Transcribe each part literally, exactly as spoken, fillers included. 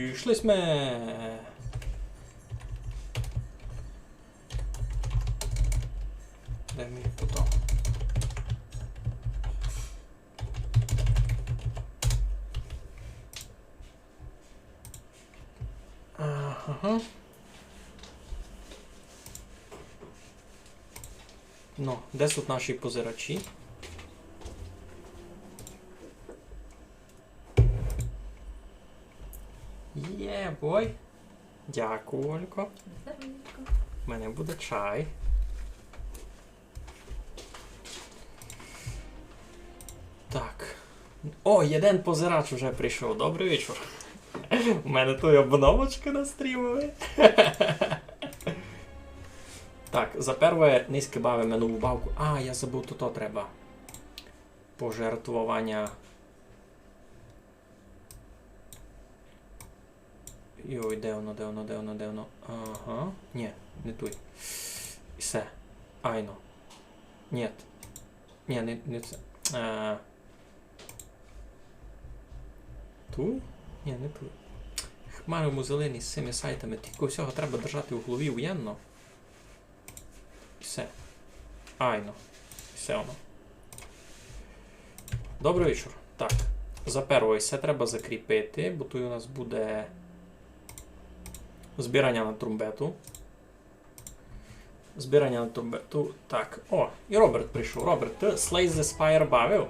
Пішли сьме. Де мій потом? Ага. Ну, де тут наші позирачі? Є, бой. Дякую, Олько. Здоровечко. У мене буде чай. Так. О, єден позирач уже прийшов. Добрый вечур. У мене туй обновочка на стрімови. Так, за первоє нынька бавиме нову бавку. А, я забыв, то, то треба. Пожертвованя. Йой, де воно, де воно, де воно, де воно? Ага. Нї, не туй. Всьо. Айно. Нї. Нї, не, не се. Е, туй? Нї, не туй. Хмаримо зелені з сими сайтами. Тілько всього треба держати у голові уєдно. Всьо. Айно. Всьо воно. Добрый вечур. Так, за первоє всьо треба закріпити, бо туй у нас буде збираня на тромбету. Збираня на тромбету. Так, о, і Роберт прийшов. Роберт, ты Slay the Spire бавив?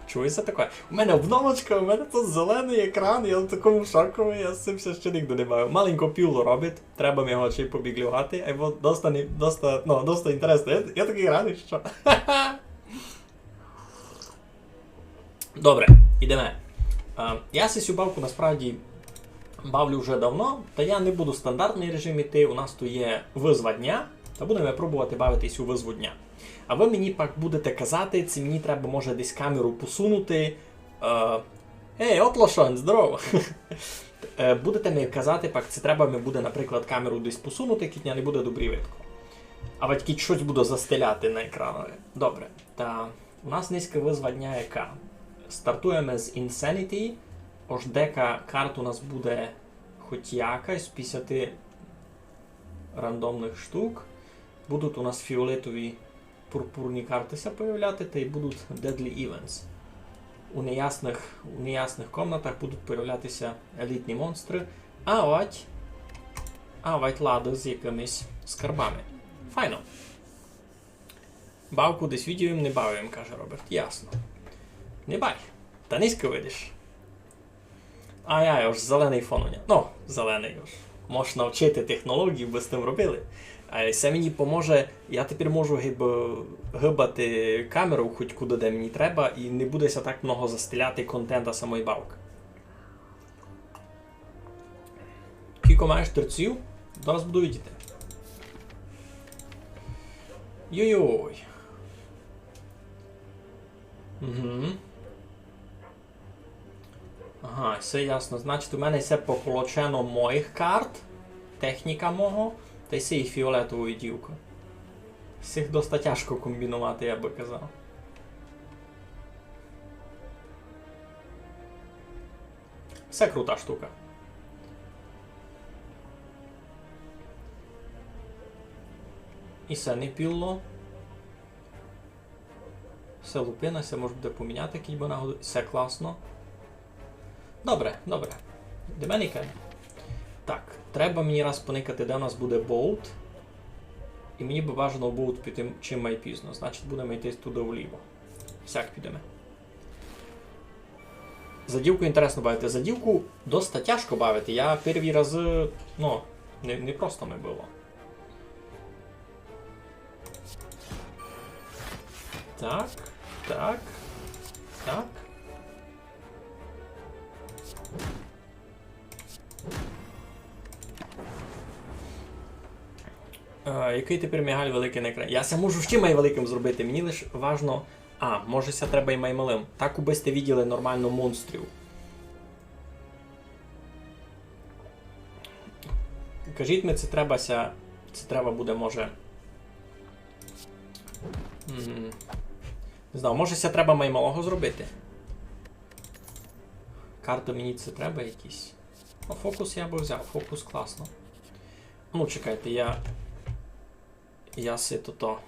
Чуєш за таке? У мене обновочка, у мене тут зеленый екран, я в такому шокови, я з сим ся ще нигде не бавив. Маленько піло робить, треба ми його ще й побіглювати, а його доста не, доста, ну, доста інтересно. Я, я такый радый, што. Добре, ідеме. Е, я сесю бавку насправді бавлю вже давно, та я не буду стандартный режим іти, у нас туй є вызва дня, та будеме пробовати бавити ся у вызву дня. А вы мені пак будете казати, ци мені треба, може, десь камеру посунути. Е, ей, Отлошон, здорово! Е, будете ми казати, пак, ци треба ми буде, наприклад, камеру десь посунути, кідь ня не буде добрі видко. Авадь кідь штось буду застеляти на екранові. Добре, та у нас нынька вызва дня яка. Стартуєме з Insanity, ож дека карт у нас буде хоть якась з пятдесяти рандомных штук. Будуть у нас фіолетові пурпурні карты ся появляти, тай будуть Deadly Events. У неясных, у неясных комнатах будуть появляти ся елітні монстры, авадь, авадь лады з якымись скарбами. Файно. Бавку десь видів им, не бавив им, каже Роберт. Ясно. Не бай. Та нынька видиш. Ай-ай, ож зеленый фон у ня. Ну, зеленый ож. Мож навчити технологію, бы з тым робили. А се мені поможе, я тепер можу гиб-, гибати камеру хоть куды, де мені треба, і не буде ся так много застеляти контента самої бавкы. Кілько маєш терців? Зараз буду видіти. Йой-йой. Угу. Ага, всьо ясно. Значить, у мене всьо поколочено моїх карт, техніка мого, та й сеї фіолетової дівкы. Всіх доста тяжко комбіновати, я бы казав. Всьо крута штука. І се не піло. Всьо лупина, всьо мож буде поміняти, кідь бы нагоду. Всьо класно. Добре, добре. Ідеме никаєме. Так, треба мені раз поникати, де у нас буде болт. І мені бы бажано в болт піти чим май пізно. Значить, будеме йти туды вліво. Сяк підеме. За дівку інтересно бавити. За дівку доста тяжко бавити. Я перві разы, ну, не, не просто ми было. Так, так, так. Е, якый тепер мігаль великый на екрані? Я ся можу ще май великым зробити, мені лиш важно. А, може, ся треба і май малым. Так убы сьте виділи нормално монстрів. Кажіть ми, ци треба ся, ци треба буде, може. М, не знаю, може, ся треба май малого зробити. Карты мені ци треба якісь. Ну, фокус я бы взяв, фокус класно. Ну, чекайте, я, я си тото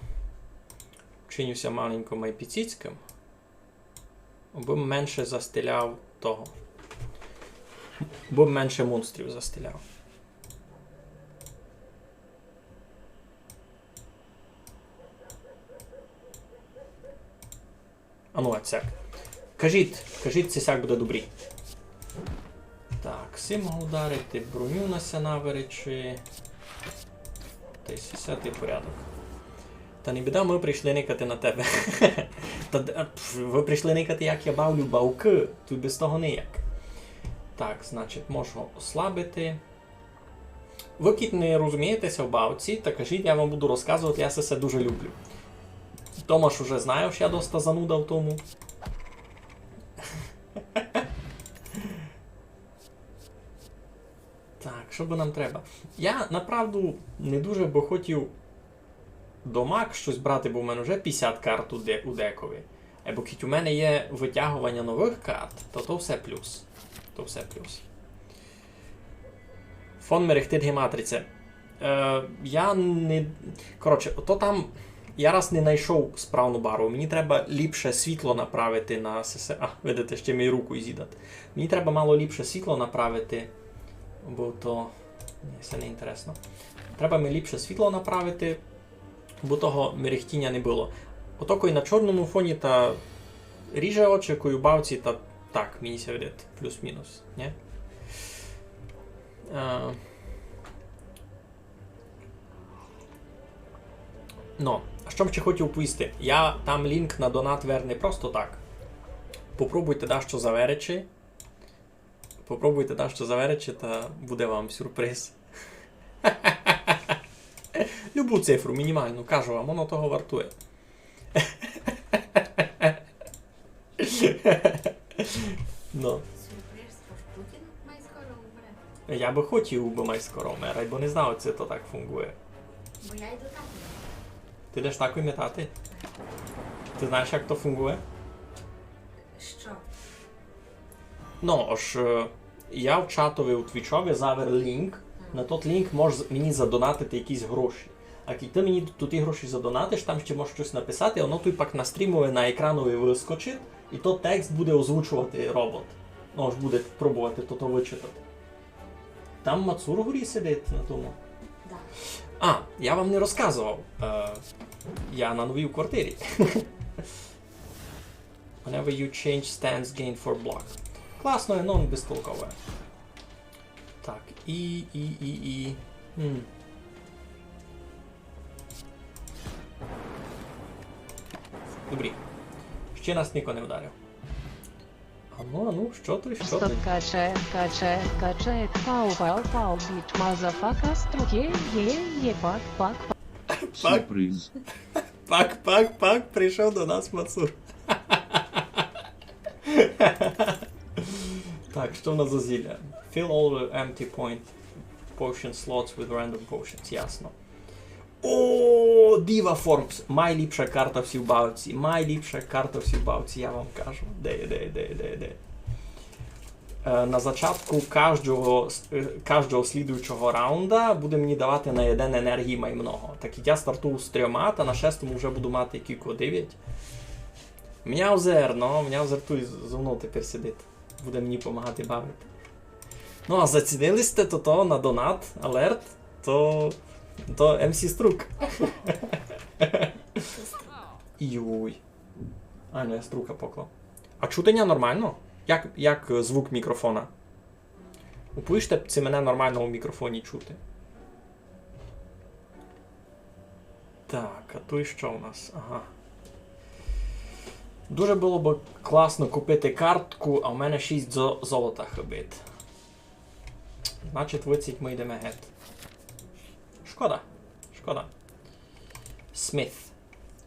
вчиню ся маленько май піціцькым. Бы менше застеляв того. Бы менше монстрів застеляв. Ану, а сяк. Кажіть, кажіть, ци сяк буде добрі. Так, сим мог ударити, броню на ся наверечи. Тай сисятый порядок. Та не біда, мы прийшли никати на тебе. Та д-, а, пф, вы прийшли никати, як я бавлю бавкы, туй без того ніяк. Так, значить, можу ослабити. Вы кідь не розумієте ся в бавці, та кажіть, я вам буду розказовати, я се, се дуже люблю. Томаш уже знає, што я доста зануда в тому. Так, што бы нам треба? Я, направду, не дуже бы хотів домак штось брати, бо в мене вже пятдесят карт у де-, у декови. Е, бо кідь у мене є вытягованя новых карт, то то все плюс. То все плюс. Фон мерехтить ги матрице. Е, я не... Коротше, то там я раз не найшов справну барву. Мені треба ліпше світло направити на сесе. А, видите, ще мій руку зїдат. Мені треба мало ліпше світло направити, бо то... Ні, се не інтересно. Треба ми ліпше світло направити, бо того мерехтіня не было. Ото кой на чорному фоні та ріже очі, кой у бавці та так, мені ся видить, плюс-мінус, ні? Е, ну, а што м ще хотів повісти? Я там лінк на донат вер не просто так. Попробуйте дашто заверечи. Попробуйте дашто заверечи, та буде вам сюрприз. Любу цифру, мінімалну, кажу вам, воно того вартує. Ну. Сюрприз, тож Путін май скоро умре. Я бы хотів, бы май скоро умер, бо не знав, ци то так фунґує. Бо я йду так. Ти йдеш так вимітати? Ти знаєш, як то фунґує? Што? Ну, ож, е, я в чатови у Твічови завер лінк. На тот лінк можеш з-, мені задонатити якісь гроші. А кідь ти мені туй ті гроші задонатиш, там ще можеш штось написати, воно туй пак на стрімови, на екранови выскочить, і тот текст буде озвучовати робот. Ну, ож буде пробовати тото вычитати. Там Мацур горі сидить на тому. Да. А, я вам не розказовав. Е, я на новій квартирі. Whenever you change stance, gain four block. Класно, но безтолкове. Так, і, і, і, і. М. Добрі. Ще нас нико не вдарив. Ану, ану, што ты, што ты? Стоп, каче, каче, каче, пау, пау, пау, біч, мазафака, струке, є, є, пак, пак, пак. Пак. Сюрприз. Пак, пак, пак, прийшов до нас Мацур. Так, што в нас за зілля? Fill all empty point potion slots with random potions, ясно. О, Diva Forms, майліпша карта в сій бавці, майліпша карта в сій бавці, я вам кажу. Де, де, де, де, де? Е, на зачатку каждого с-, е, каждого слідуючого раунда буде мені давати на єден енергії май много. Так як я стартую з трьома, та на шестому вже буду мати кілько, девять. Мняузер, ну, Мняузер туй з-, зо мнов тепер сидить. Буде мені помагати бавити. Ну, а зацінили сьте то, то на донат, алерт, то, то М С Струк. Юй. А, ну я Струка поклав. А чути ня нормално? Як, як звук мікрофона? Уповіжте, ци мене нормално у мікрофоні чути. Так, а туй што у нас? Ага. Дуже было бы класно купити картку, а в мене шість зо-, золота хыбить. Значить, выдить, мы йдеме гет. Шкода, шкода. Сміт.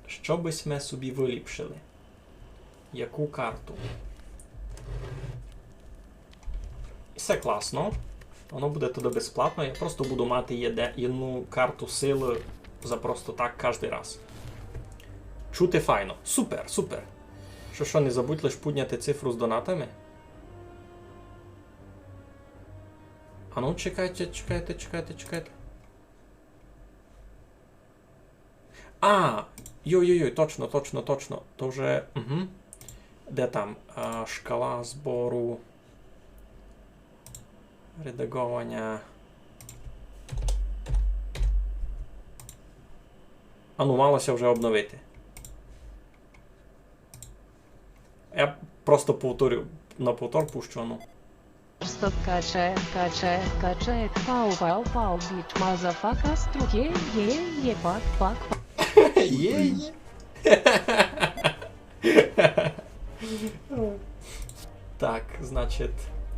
Што бы сьме собі выліпшили? Яку карту? Всьо класно. Воно буде туды безплатно. Я просто буду мати єде-, єдну карту силы за просто так каждый раз. Чути файно. Супер, супер. Што, што, не забудь лиш пудняти цифру з донатами. А ну, чекайте, чекайте, чекайте, чекайте. А, йой-йой-йой, точно, точно, точно. То вже, угу. Де там? А, шкала збору. Редагованя. А ну, мало ся вже обновити. Я просто повторю, на повтор пущу, ну. Просто качає, качає, качає, пау, пау, пау, біч, мазафака, струке, є, є, пак, пак, пак. Є, є. Так, значить,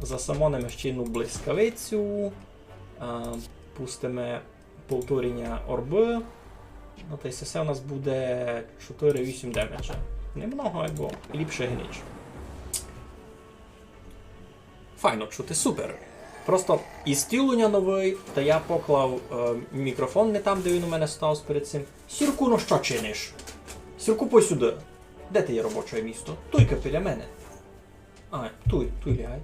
засамониме ще одну блискавицю. А, пустиме повторення орбы. Ну, та й се у нас буде чотири вісім демеджа. Немного, айбо ліпше ги ніч. Файно чути, супер. Просто і стіл у ня новый, та я поклав е, мікрофон не там, де він у мене став перед цим. Сірку, ну што чиниш? Сірку, пой сюды. Де ти є робоче місто? Туйка біля мене. А, туй, туй лягай.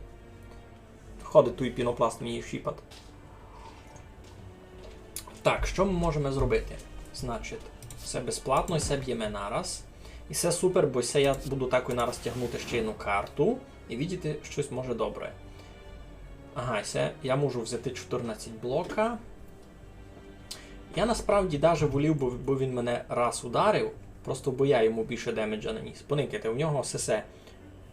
Ходить туй пінопласт мені щіпат. Так, што мы можеме зробити? Значить, се безплатно, і се бєме нараз. І се супер, бо се я буду такой нараз тягнути ще одну карту. І видіти, штось може добре. Ага, се я можу взяти чотирнадцять блока. Я насправді даже волів, бо, бо він мене раз ударив, просто бо я йому більше демеджа наніс. Поникайте, у нього сесе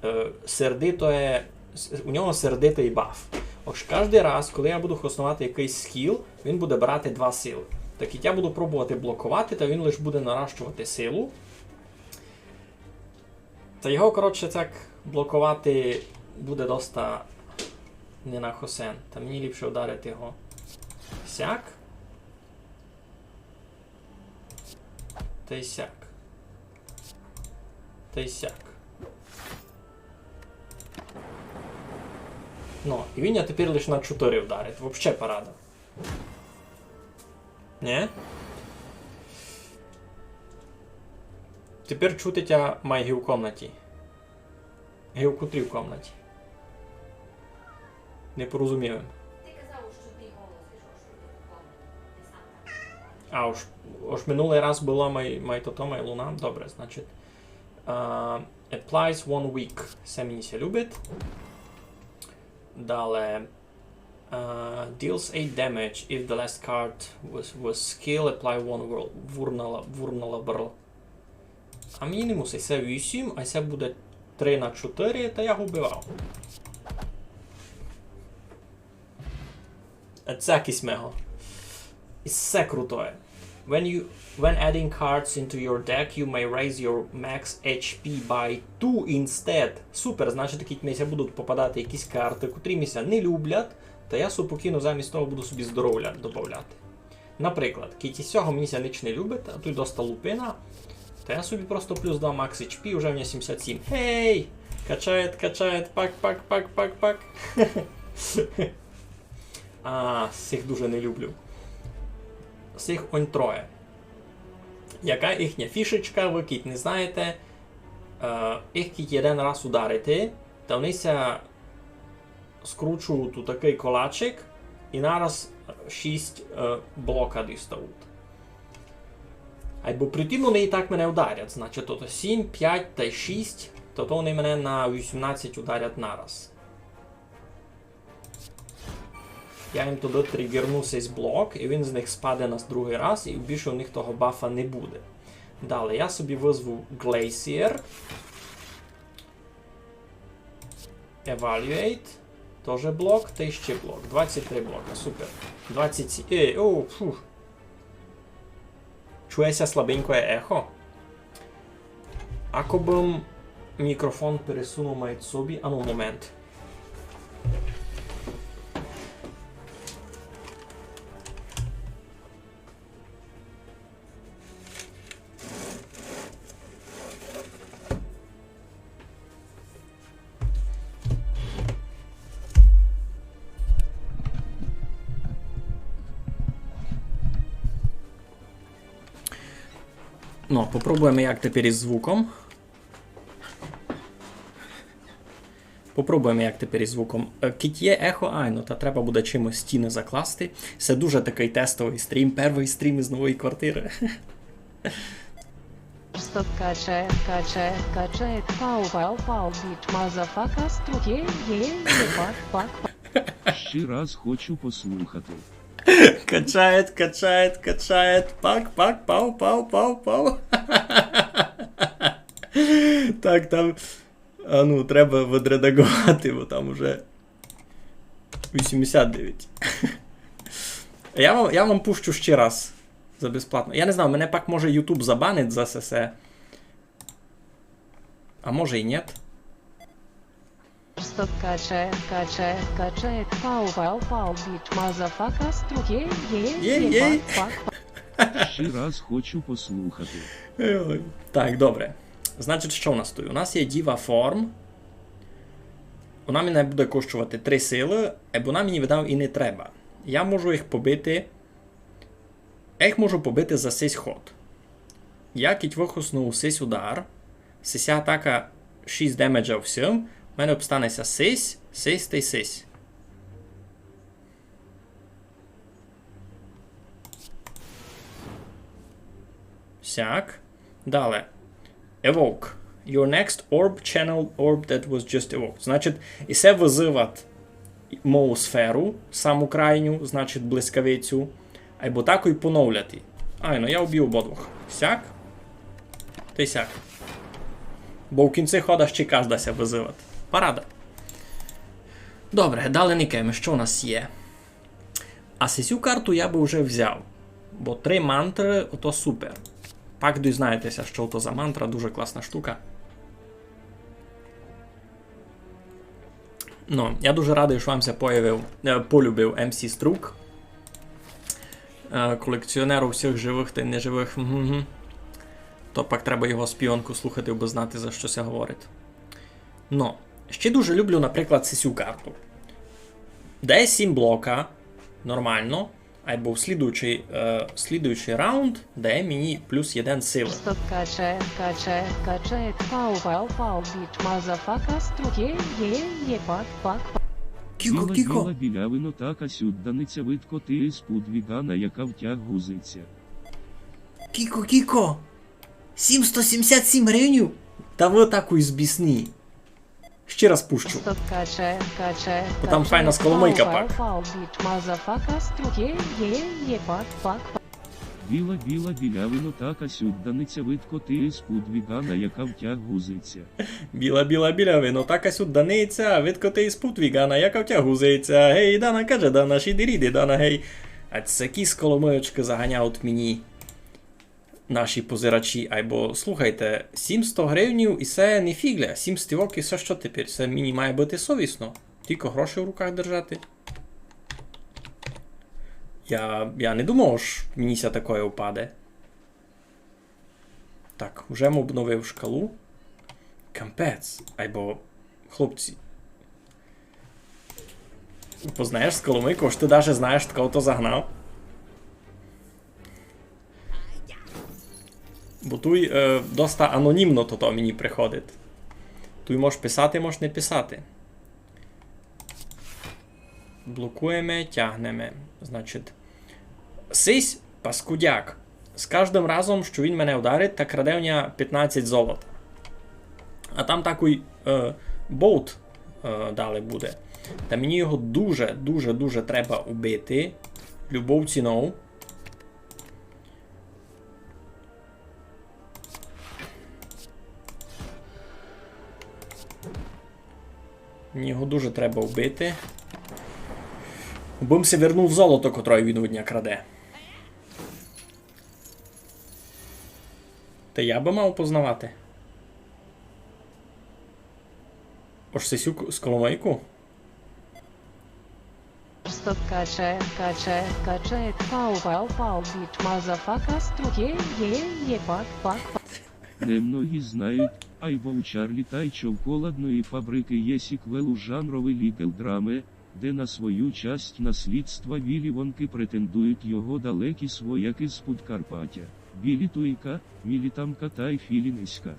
е, сердитоє, с- у нього сердитый баф. Ож каждый раз, коли я буду хосновати якыйсь скіл, він буде брати два силы. Так як я буду пробовати блоковати, та він лиш буде наращовати силу. Та його, коротше, так блоковати буде доста не на хосен. Та мені ліпше ударити його сяк. Та й сяк. Та й сяк. Ну, і він я тепер лиш на чотири вдарить. Вообще парада. Нє? Тепер чути тя май ги в комнаті. Ги в котрій комнаті? Не порозумів им. Ти казав, што ти голос, і што, што ти голос. Ти сам так. А, ож, ож минулый раз была май, май тото, май луна. Добре, значить. А, applies one weak. Се мені ся любить. Дале. А, deals eight damage if the last card was, was skill, apply one world. Вурнала, вурнала брл. А мені не мусить, се вісім, а се буде три на чотири, та я го вбивав. А це якийсь мего. І се крутоє. When you, when adding cards into your deck, you may raise your max H P by two instead. Супер, значить, такі ми ся будуть попадати якісь карты, котрі ми ся не люблять, та я спокійно замість того буду собі здоров'я добавляти. Наприклад, кідь із сього мені ся нич не любить, а туй доста лупина, та я собі просто плюс два макс H P, уже в мене сімдесят сім. Гей! Качає, качає, пак, пак, пак, пак, пак. А, сих дуже не люблю. Сих онь троє. Яка їхня фішечка, вы кідь не знаєте, е, їх кідь єден раз ударити, та вони ся скручують у такый колачик і нараз шість, е, блока дістають. Айбо при тім вони і так мене ударять, значить, тото сім, пять та й шість, тото вони мене на вісімнадцять ударять нараз. Я їм туды тригерну сесь блок, і він з них спаде на другый раз, і більше у них того бафа не буде. Дале, я собі вызву Glacier. Evaluate. Тоже блок, та й ще блок. Двадцять три блока, супер. Двадцять сім. Ей, о, фух. Чує ся слабенькоє ехо. Ако бым мікрофон пересунув май собі. Ану, момент. Ну, попробуєме, як тепер із звуком. Попробуєме, як тепер із звуком. Е, кідь є ехо, айно, та треба буде чимось стіны закласти. Се дуже такый тестовый стрім, первый стрім із нової квартиры. Стоп, качає, качає, качає, пау, пау, пау, біч, мазафака, струк, є, є, є, пак, пак, пак. Ще раз хочу послухати. Качає, качає, качає, пак, пак, пау, пау, пау, пау. Так, там, а ну, треба відредаговати, бо там уже вісімдесят девять. Я вам, я вам пущу ще раз за безплатно. Я не знаю, мене пак може YouTube забанить за сесе. А може і нет. Стоп, качає, качає, качає, пау, пау, пау, біч, мазафака, струк, є, є, є, є, є, пак, пак, пак. Ще раз хочу послухати. Ой. Так, добре. Значить, що у нас тут? У нас є Diva Form. Вона мене буде коштувати три силы, е, бо вона мені, видав, і не треба. Я можу їх побити. Я їх можу побити за сись ход. Я кідь выхосную сись удар, сися атака шість демеджа всім, в мене обстане ся сись, сись та й сись. Сяк. Дале. Evoke. Your next orb channel orb that was just evoked. Значить, і се вызывать мою сферу, саму крайню, значить, блискавицю. Айбо тако й поновляти. Айно, я убю ободвох. Сяк. Та й сяк. Бо в кінці хода ще кажда ся вызывать. Парада. Добре, дале никаєме, що у нас є. А сесю карту я бы вже взяв. Бо три мантры, ото супер. Пак дізнаєте ся, що то за мантра, дуже класна штука. Ну, я дуже радый, што вам ся появив, е, полюбив М С Струк. Е, колекціонер усіх живых та й неживых. Мгм. То пак треба його співанку слухати, абы знати, за што ся говорить. Ну, ще дуже люблю, наприклад, сесю карту. Дає сім блока, нормално. Айбо в слідуючий, е, слідуючий раунд дає мені плюс єден силы. Стоп, качає, качає, качає, пау, пау, пау, біч, мазафака, струк, є, є, є, пак, пак, пак. Кіко, біла, кіко. Біла, білявино, така сюдданиця, видко ти із пудвігана, яка в тя гузиця. Кіко, кіко. Сімсто сімдесят сім гривнів? Та вы такой збісні. Ще раз пущу. Стоп, качає, качає, бо там качає, файна сколомыйка пак. Пау, пау, пау, біч, мазафака, струк, є, є, є, пак, пак, пак. Біла, біла, білявино, така сюдданиця, видко ти із пудвігана, яка в тя гузиця. Біла, біла, білявино, така сюдданиця, видко ти із пудвігана, яка в тя гузиця. Гей, дана, каже, дана, шідіріді, дана, гей. А сякі сколомыйочкы заганяють мені наші позирачі, айбо, слухайте, сімсто гривнів і се не фіґля, сім стівок і се што тепер? Се мені має быти совісно. Тілько гроші в руках держати. Я, я не думав, ож мені ся такоє упаде. Так, уже м обновив шкалу. Капець, айбо, хлопці. Познаєш сколомыйку, ож ты даже знаєш, хто то загнав. Бо туй, е, доста анонімно тото мені приходить. Туй можеш писати, можеш не писати. Блокуєме, тягнеме. Значить, сись паскудяк. З каждым разом, што він мене ударить, та краде в ня пятнадцять золота. А там такой, е, болт, е, далі буде. Та мені його дуже, дуже, дуже треба убити. Любов цінов. Мені його дуже треба вбити. Бо м си вернув золото, котре він од ня краде. Та я бы мав познавати. Ож сесю к-, сколомыйку? Стоп, качає, качає, качає, пау, пау, пау, біч, мазафака, струк, є, є, є, пак, пак, пак. Немногі знають, айбо у Чарлі тай човколадної фабрикы є сіквел у жанрови лігел драмы, де на свою часть наслідства вілівонкы претендують його далекі своякы з Подкарпатя. Білі Туйка, Мілітамка тай Філінеська.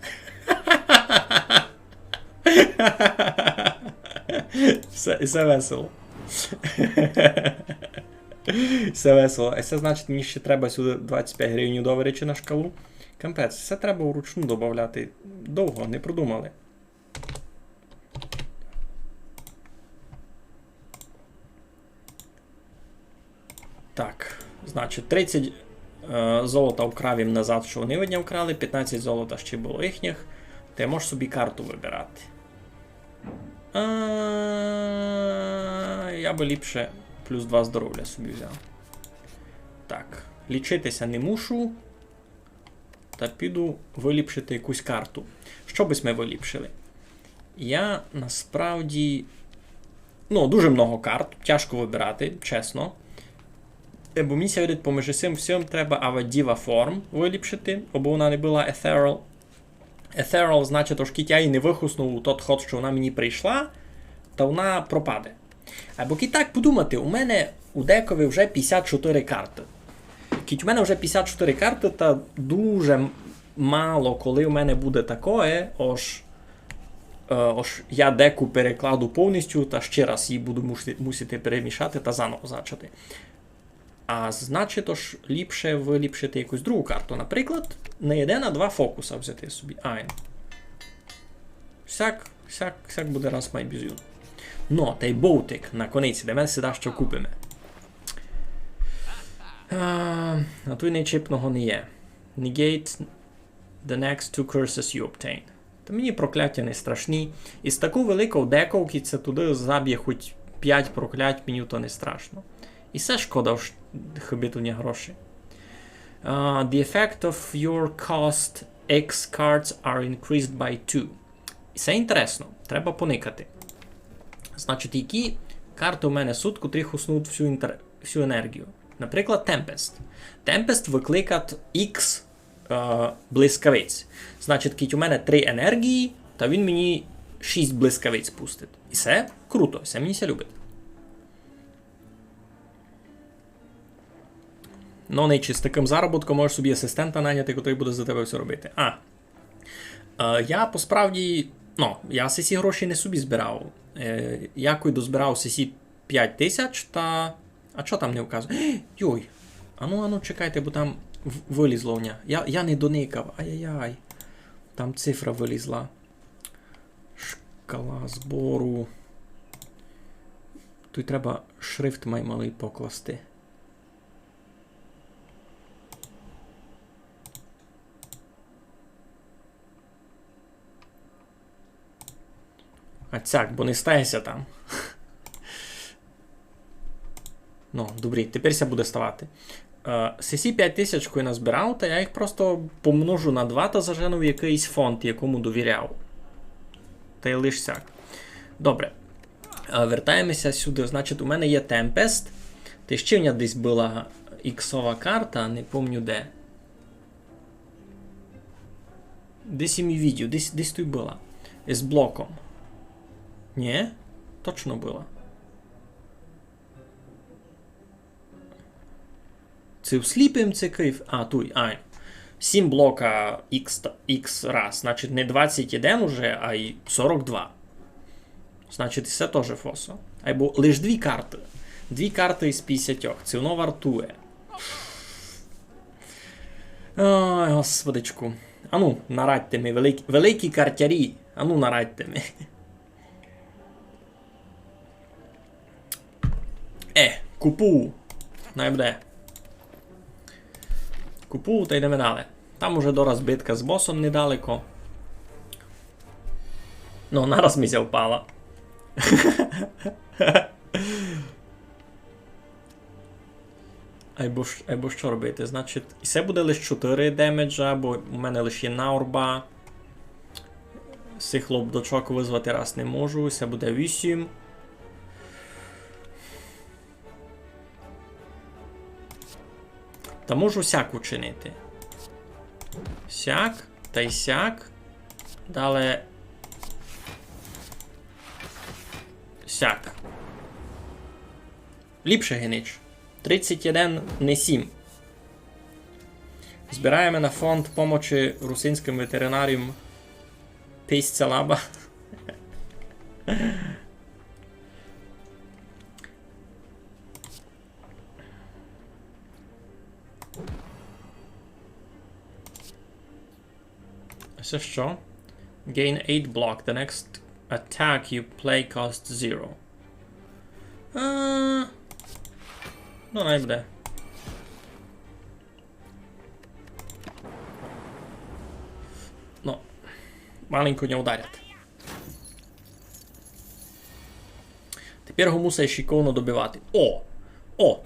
Всьо, і всьо весело. Всьо весело. А се значить, мені ще треба сюды двадцять пять гривень доверечи на шкалу. Капець, се треба вручну добавляти. Довго, не продумали. Так, значить, тридцять, е, золота вкрав їм назад, што они від ня вкрали, пятнадцять золота ще было їхніх. Та можеш собі карту выбирати. А, я бы ліпше плюс два здоровля собі взяв. Так, лічити ся не мушу. Та піду выліпшити якусь карту. Што бы сьме выліпшили? Я насправді. Ну, дуже много карт, тяжко выбирати, чесно. Е, бо мені ся видить, поміж сим всім треба Авадіва Форм выліпшити, абы она не была Ethereal. Ethereal, значить, ож кідь я її не выхоснув у тот ход, што она мені прийшла, та она пропаде. Айбо кідь так подумати, у мене у декови вже пятдесят чотыри карты. Кідь у мене вже пятдесят чотыри карты, та дуже м-, мало коли у мене буде такоє, ож, е, ож я деку перекладу повністю, та ще раз її буду муси-, мусити перемішати та заново зачати. А значить, ож ліпше выліпшити якусь другу карту. Наприклад, не єден, а два фокуса взяти собі. Ай. Сяк, сяк, сяк буде раз май бізюн. Но, тай бовтик, наконець, де ми ся дашто купиме. А, а туй ничипного не є. Negate the next two curses you obtain. Та мені прокляття не страшні. Із таков великов деков, кідь ся туды забє хоть пять проклять, мені то не страшно. І се шкода, ож хыбить у ня гроші. А, the effect of your cost X cards are increased by two. І се інтересно, треба поникати. Значить, які карты у мене суть, котрі хуснуть всю інтер-, всю енергію? Наприклад, Tempest. Tempest выкликать X е, блискавиць. Значить, кідь у мене три енергії, та він мені шість блискавиць пустить. І се круто, се мені ся любить. Ну, не, чи з такым заробітком можеш собі асистента наняти, котрый буде за тебе всьо робити. А. Е, я посправді, ну, я сесі гроші не собі збирав. Е, я кой дозбирав сесі пять тисяч, та А чо там не вказує? Йой. Ану, ану, чекайте, бо там в-, вылізло у ня. Я, я не доникав. Ай-яй-яй. Там цифра вылізла. Шкала збору. Туй треба шрифт май малый покласти. А цяк, бо не стає ся там. Ну, добрі, тепер ся буде ставати. Е, сесі пять тисяч, кой назбирав, та я їх просто помножу на два та зажену в якыйсь фонд, якому довіряв. Та й лиш сяк. Добре. Е, вертаєме ся сюды. Значить, у мене є Tempest. Та ще в мене десь была іксова карта, не помню де. Десь им її видів, десь, десь туй была. Із блоком. Нє? Точно была. Ци всліпим, ци кайф. А, туй, ай. Сім блока ікс та, ікс раз. Значить, не двадцять один уже, ай сорок два. Значить, і се тоже фосо. Айбо лиш дві карты. Дві карты із пятдесятьох. Ци воно вартує. Ой, господичку. Ану, нарадьте ми, великі, великі картярі. Ану, нарадьте ми. Е, купу. Най буде. Купу та йдеме далі. Там уже дораз битка з босом недалеко. Ну, нараз ми ся впала. Айбо ш-, айбо што робити? Значить, і се буде лише чотири демеджа, бо у мене лише єдна орба. Сих лобдочок вызвати раз не можу, се буде вісім. Та можу сяк учинити. Сяк, та й сяк. Дале. Сяк. Ліпше ги нич. Тридцять один, не сім. Збираєме на фонд помочи русинськым ветеринаріям. Пись ся лаба. Се што? Gain eight block. The next attack you play costs zero. А, ну, най буде. Ну, маленько не ударять. Тепер го мусай шиковно добивати. О! О!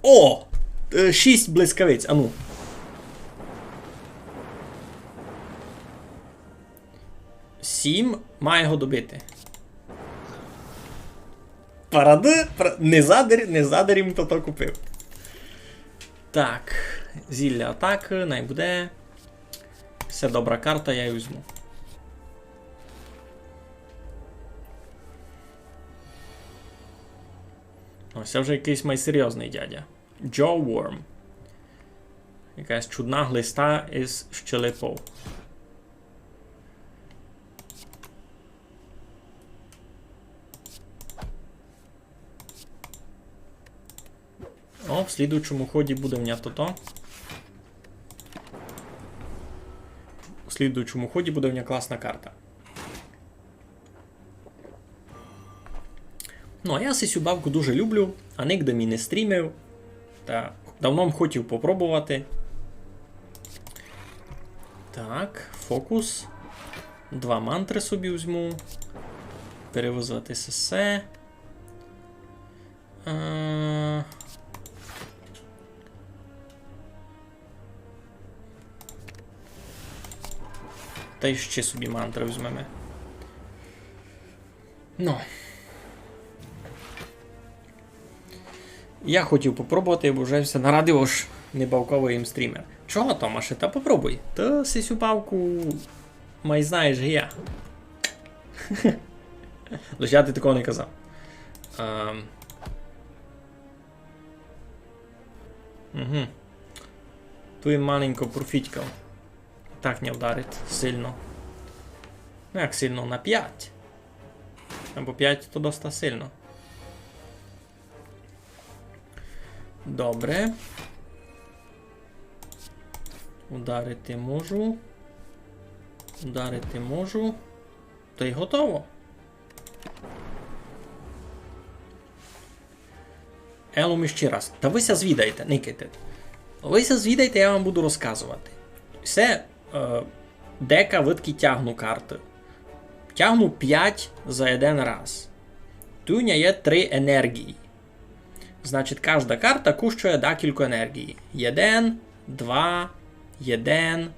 О! Е, шість блискавиць, ану. Сім має го добити. Парады, пра-, не задар, не задар им то, то купив. Так, зілля атакы, най буде. Се добра карта, я її візьму. О, се вже якыйсь майсерйозный дядя. Jaw Worm. Якась чудна глиста із щелепов. О, в слідуючому ході буде в ня тото. У слідуючому ході буде в ня класна карта. Ну, а я сисю бавку дуже люблю, а нигде м не стрімив. Та давно м хотів попробовати. Так, фокус. Два мантры собі візьму. Перевызвати сесе. Е, Та й ще собі мантры візьмеме. Ну. Я хотів попробовати, бо вже ся нарадив, ож не бавковый им стрімер. Чого, Томаше? Та попробуй. Ты сисю бавку май знаєш, ги я. Лиш я ти такого не казав. Ем. Угу. Туй маленько профітькав. Так не вдарить сильно. Ну, як сильно, на пять. Або пять то доста сильно. Добре. Ударити можу. Ударити можу. Та й готово. Елом іщи раз. Та вы ся звідайте, никайте. Вы ся звідайте, я вам буду розказовати. Се, е, дека выдкы тягну карты. Тягну пять за єден раз. Туй у ня є три енергії. Значить, кажда карта коштує декілько енергії. Єден, два, єден,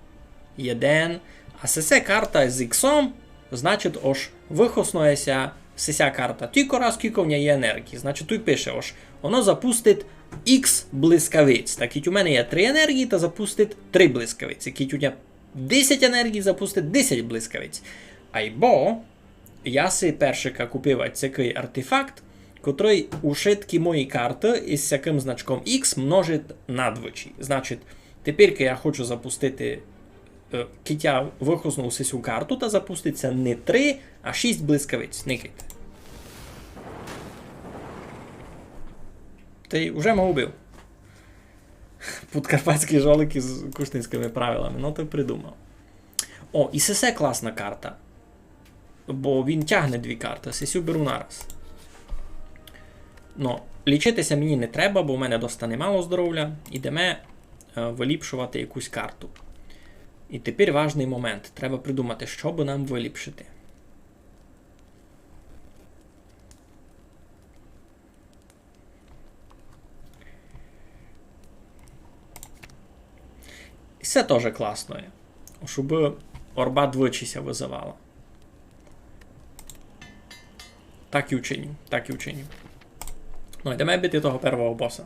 єден. А сесе карта з іксом, значить, ож выхоснує ся сеся карта тілько раз, кілько в ній є енергії. Значить, туй пише, ож воно запустить ікс блискавиць. Так, кідь у мене є три енергії, та запустить три блискавиці. Кідь у ня десять енергій, запустить десять блискавиць. Айбо я си першика купив ась сякый артефакт, котрый ушыткі мої карты із сякым значком ікс множить на двічі. Значить, тепер я хочу запустити, е, кідь я выхосну сесю карту, та запустить ся не три, а шість блискавиць. Никайте. Та й уже м го убив. Подкарпатські жолики з кушницькыми правилами. Ну, ты придумав. О, і сесе класна карта. Бо він тягне дві карты, сесю беру нараз. Но, лічити ся мені не треба, бо в мене доста немало здоровля. Ідеме, е, выліпшовати якусь карту. І тепер важный момент. Треба придумати, што бы нам выліпшити. І се тоже класно є. Ож убы орба двічі ся вызывала. Так і вчиню, так і вчиню. Ну, йдеме бити того первого боса.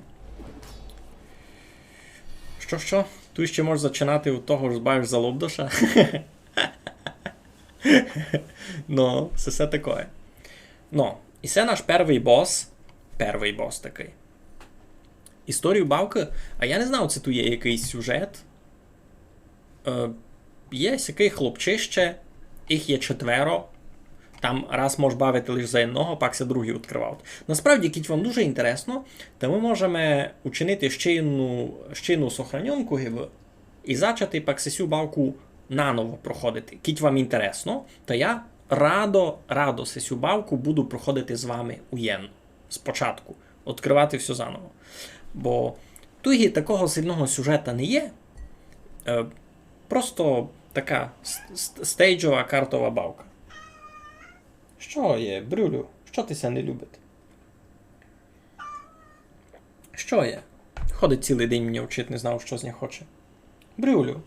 Што, што? Туй іщи можеш зачинати у того, ож збавиш залобдоша. Ну, се, се такоє. Ну, і се наш первый бос. Первый бос такый. Історію бавкы. А я не знав, ци туй є якыйсь сюжет. Е, є сякый хлопчище, їх є четверо. Там раз мож бавити лише за одного, пак ся другі відкрывають. Насправді, кідь вам дуже інтересно, то мы можеме учинити ще одну, ще одну сохранёнку гибы і зачати пак сесю бавку наново проходити. Кідь вам інтересно, то я радо, радо сесю бавку буду проходити з вами уєдно. Спочатку. Відкрывати всьо заново. Бо туй такого сильного сюжета не є. Е, просто така с-, с-, стейджова картова бавка. Што є, Брюлю? Што ти ся не любить? Што є? Ходить цілый день, мені вчить, не знав, што з ня хоче. Брюлю,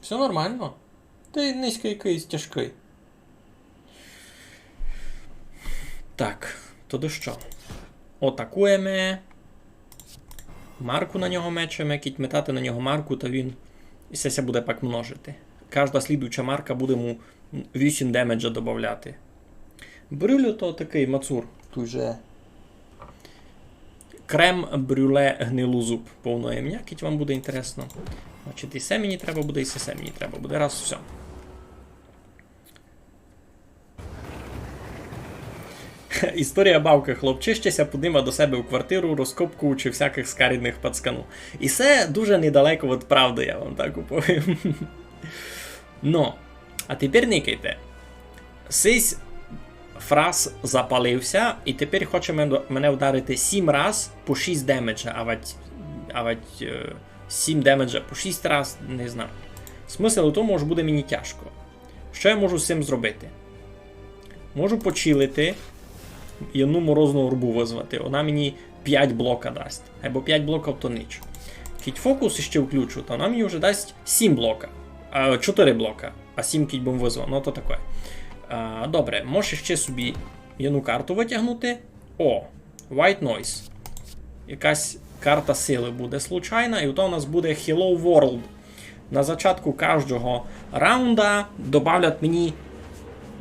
всьо нормално? Ти низькый якыйсь, тяжкый. Так, то до што? Атакуєме. Марку на нього мечеме, кідь метати на нього марку, то він і се ся буде пак множити. Кажда слідуюча марка буде му вісім демеджа добавляти. Брюлю то такый мацур. Туй же крем брюле гнилузуб, повноє імня, кідь вам буде інтересно. Значить, і се мені треба буде, і се, се мені треба буде. Раз, всьо. Історія бавкы. Хлопчище ся подима до себе у квартиру, розкопкуючи всякых скарідных пацкану. І се дуже недалеко від правды, я вам так уповім. Но, а тепер никайте. Сись фрас запалив ся, і тепер хоче мен-, мене вдарити сім раз по шість демеджа, авать, авать, е, сім демеджа по шість раз, не знаю. Смысл у тому, ож буде мені тяжко. Што я можу з сим зробити? Можу почилити і одну морозну орбу вызвати. Вона мені пять блока дасть. Айбо пять блоків то ніч. Кідь фокус іщи включу, то вона мені вже дасть сім блока. А, чотыри блока. А сім кідь бым вызвав, но то такоє. А, добре, можеш іщи собі одну карту вытягнути. О, White Noise. Якась карта силы буде случайна, і то у нас буде Hello World. На зачатку каждого раунда добавлять мені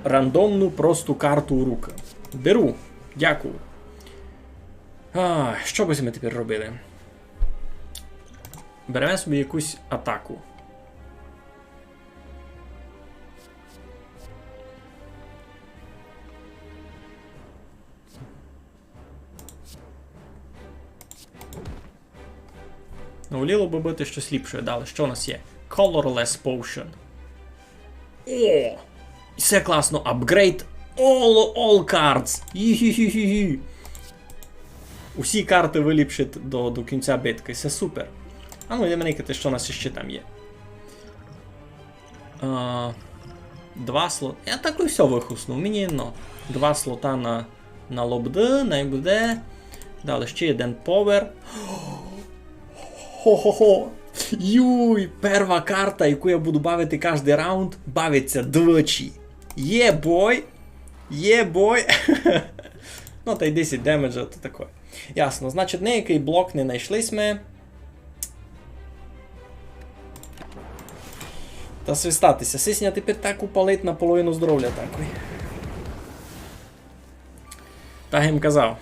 рандомну просту карту у рукы. Беру. Дякую. А, што бы мы тепер робили? Береме собі якусь атаку. Ну, воліло бы быти штось ліпше. Далі, што у нас є? Colorless Potion. О! Всьо класно. Upgrade all, all cards. Ї-ї-ї-ї-ї. Усі карты выліпшить до, до кінця биткы. Всьо супер. А ну, йдеме никати, што у нас іщи там є. А, два слот. Я так і всьо выхоснув. Мені, ну, два слота на, на лобды, най буде. Далі іщи єден повер. Хо-хо-хо. Юй, перва карта, яку я буду бавити каждый раунд, бавить ся двічі. Є, бой! Є, бой! Ну, та й десять демеджа, то такоє. Ясно, значить, ниякый блок не найшли сьме. Та свистати ся. Сись ня тепер так упалить на половину здоровля такой. Так им казав.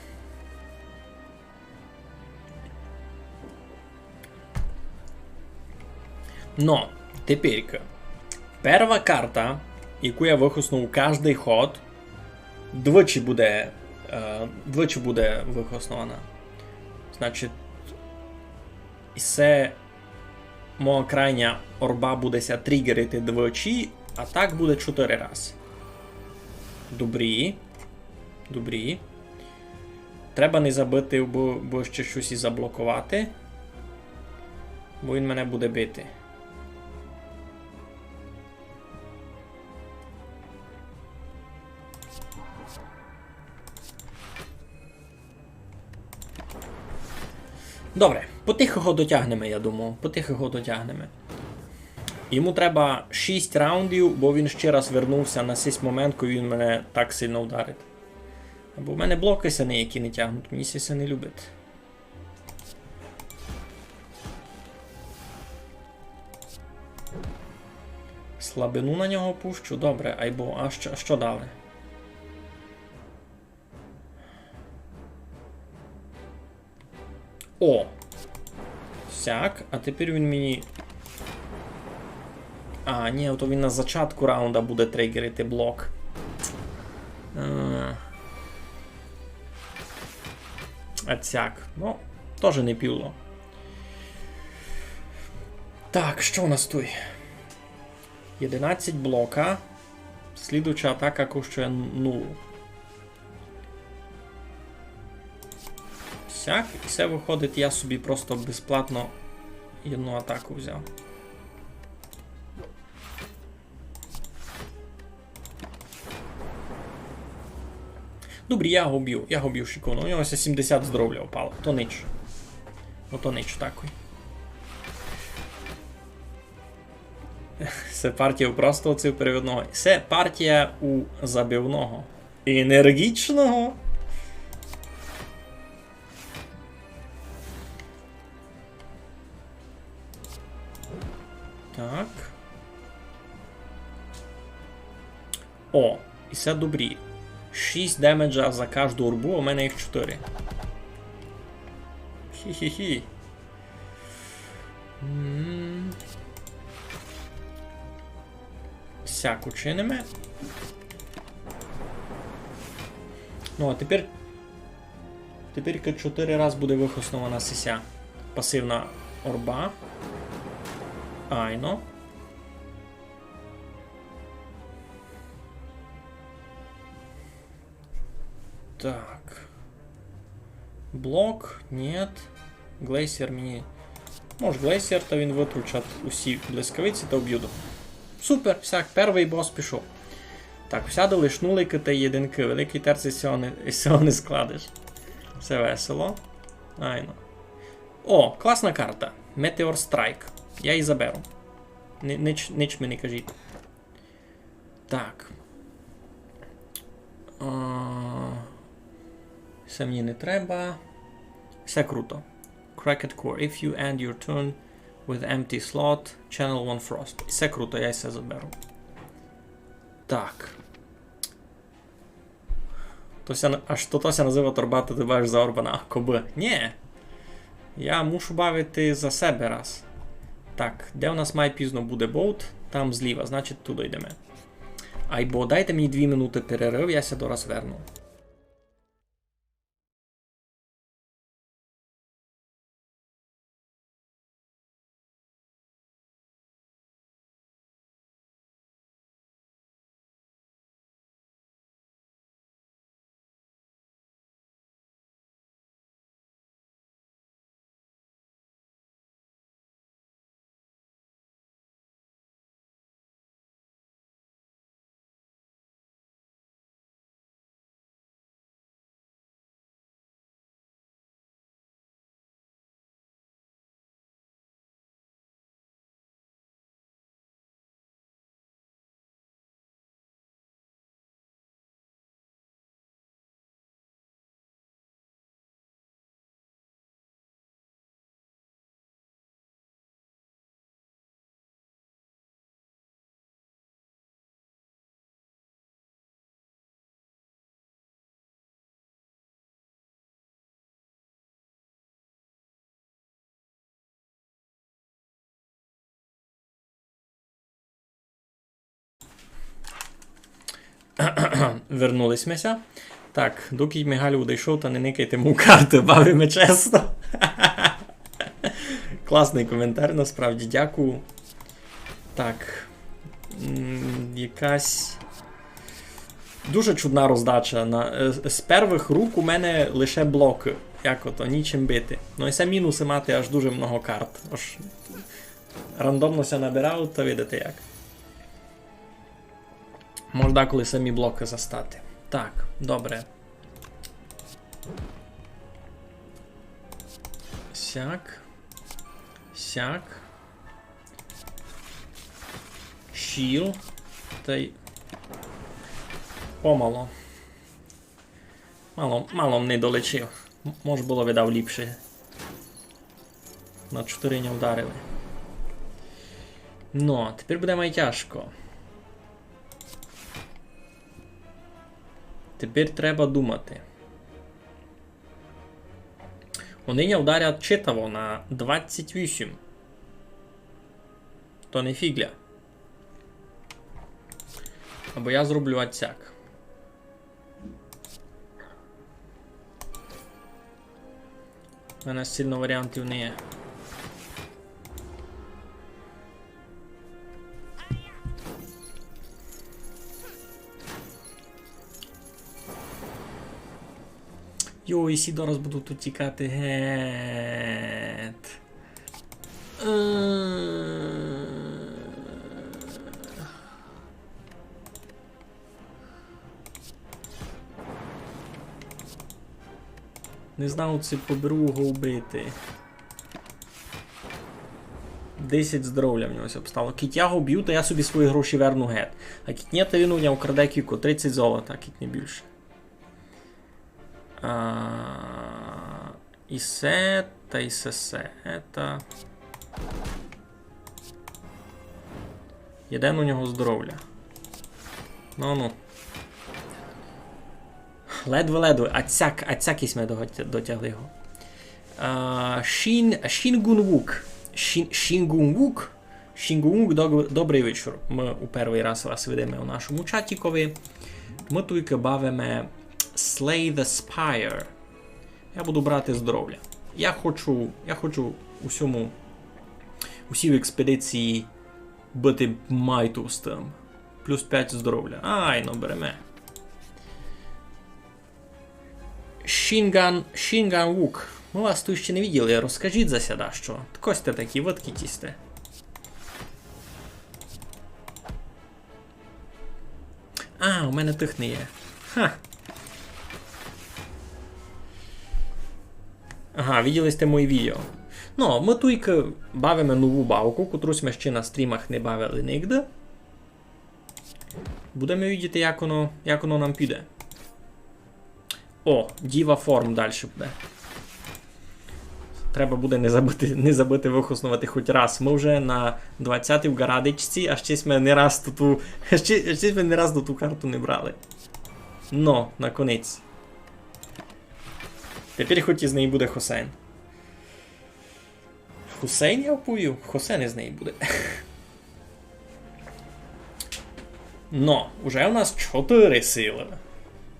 Но, теперька. Перва карта, яку я выхоснув каждый ход, двічі буде, е, двічі буде выхоснована. Значить, і се моя крайня орба буде ся тригерити двічі, а так буде чотыри раз. Добрі. Добрі. Треба не забыти, бо, бо ще штось і заблоковати. Бо він мене буде бити. Добре, потихо го дотягнеме, я думав. Потихо го дотягнеме. Йому треба шість раундів, бо він ще раз вернув ся на сись момент, коли він мене так сильно вдарить. Бо в мене блокы ся ніякі не тягнуть, мені ся не любить. Слабину на нього пущу, добре, айбо, а што, а што далі? О! Сяк, а тепер він мені... А, ні, то він на зачатку раунда буде тригерити блок. Е, а цяк. Ну, тоже не піло. Так, што у нас туй? Єдинадцять блока. Слідуюча атака коштує нуль. Сяк, і се выходить, я собі просто безплатно єдну атаку взяв. Добрі, я го бю, я го бю шиковно. У нього ся сімдесят здоровля впало. То нич. Ну то нич такой. Се партія у просто ци у переводного. Се партія у забивного. Енергічного. Так. О, і се добрі. Шість демеджа за кажду орбу, а у мене їх чотири. Хі-хі-хі. М. Сяк учиниме. Ну, а тепер, тепер чотири раз буде выхоснована сися пасивна орба. Айно. Так. Блок, нет. Глейсер мені. Мож глейсер, та він вытручать усі блискавиці та вб'ють. Супер, всяк, первый бос пішов. Так, всяды лиш нуликы та єдинкы. Великый терц із сього не, із сього не складеш. Всьо весело. Айно. О, класна карта. Meteor Strike. Я її заберу. Ни-, нич, нич ми не кажіть. Так. А, се мені не треба. Се круто. Cracked Core. If you end your turn with empty slot, channel one Frost. Се круто, я се заберу. Так. То ся, аж то, то ся называть орбати, ты бачиш за орбана. А кобы. Нє. Я мушу бавити за себе раз. Так, де у нас май пізно буде боут? Там зліва, значить, туды йдеме. Айбо дайте мені дві минуты перерыв, я ся дораз верну. Вернули сьме ся. Так, докы Мигаль удойшов, та не никайте му карты, бавиме чесно. Класный коментар, насправді, дякую. Так. М, якась дуже чудна роздача. На, е, з первых рук у мене лише блокы. Як ото, нічим бити. Ну і се мінусы мати аж дуже много карт. Ож рандомно ся набирають, та видите як. Мож деколи самі блокы застати. Так, добре. Сяк. Сяк. Щіл. Тай помало. Мало, мало не долечив. М-, мож было, видав, ліпше. На чотыри не вдарили. Ну, тепер буде май тяжко. Тепер треба думати. Они ня вдарять читаво на двадцять вісім. То не фіґля. Або я зроблю ацяк. У мене сильно варіантів не є. Йой, сі зараз будуть утікати гет. Е. Не знав, ци поберу го вбити. Десять здоровля в нього ся обстало. Кідь я го вбю, то я собі свої гроші верну гет. А кідь ні, то він у мене украде кілько, тридцять золота, кідь не більше. А, і се, та і се, се, ета. Єден у нього здоровля. Ну, ну. Ледве-ледве. Ацяк, ацяк і сьме доготя-, дотягли його. А, Шін-, Шінгунвук. Шін-, Шінгунвук. Шінгунвук, дог-, добрый вечур. Мы у первый раз вас видиме у нашому чатікови. Мы туйка бавиме Slay the Spire. Я буду брати здоровля. Я хочу, я хочу у сьому, у сій експедиції быти майтовстым. Плюс пять здоровля. Айно, береме. Шінган, Шінган Вук. Мы вас туй іщи не виділи, розкажіть за ся дашто. Хто сьте такі, выдкіть сьте. А, у мене тых не є. Ха. Ага, виділи сьте моє відео. Ну, мы туйка бавиме нову бавку, котру сьме іщи на стрімах не бавили нигде. Будеме видіти, як оно, як оно нам піде. О, Diva Form дальше буде. Треба буде не забыти, не забыти выхосновати хоть раз. Мы вже на двадцятій ґарадичці, а іщи сьме не раз ту, ту, іщи, іщи сьме не раз ту, ту карту не брали. Но, наконець. Тепер хоть із неї буде Хосейн. Хусейн, я вповів? Хосейн із неї буде. Но, уже у нас чотыри силы.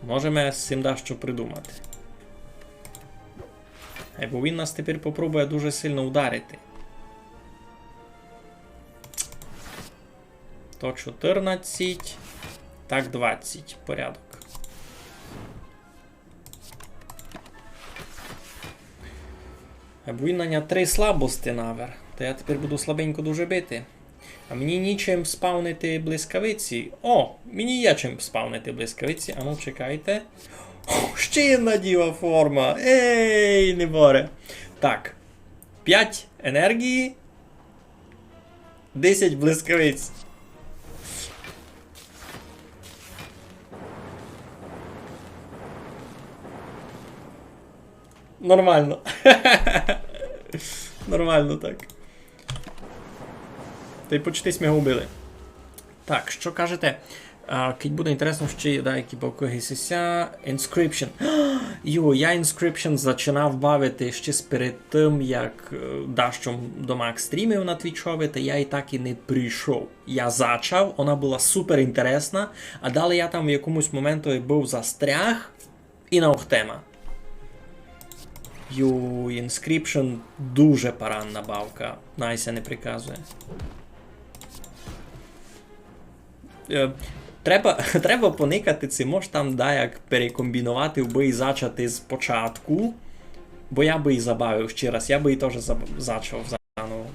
Можеме з сим дашто придумати. Айбо він нас тепер попробує дуже сильно ударити. То чотырнадцять, так двадцять. Порядок. Айбо він наня три слабости навер. Та я тепер буду слабенько дуже бити. А мені нічим спавнити блискавиці. О, мені є чим спавнити блискавиці. Ану, чекайте. О, ще єдна Diva Form. Ей, не боре. Так. Пять енергії. Десять блискавиць. Нормално. Нормално так. Та й почти сьме го вбили. Так, што кажете? А, кідь буде інтересно, ще є деякі бавкы гей сися. Inscryption. Йо, я Inscryption зачинав бавити ще перед тым, як, е, дашто домак стрімив на Твічови, та я і так і не прийшов. Я зачав, она была супер інтересна, а далі я там в якомусь моменту быв застряг, і на охтема. Йой, Inscryption дуже паранна бавка. Най ся не приказує. Е, треба, треба поникати, ци мож там даяк перекомбіновати, бы і зачати з початку. Бо я бы і забавив ще раз, я бы і тоже заб-, зачав заново.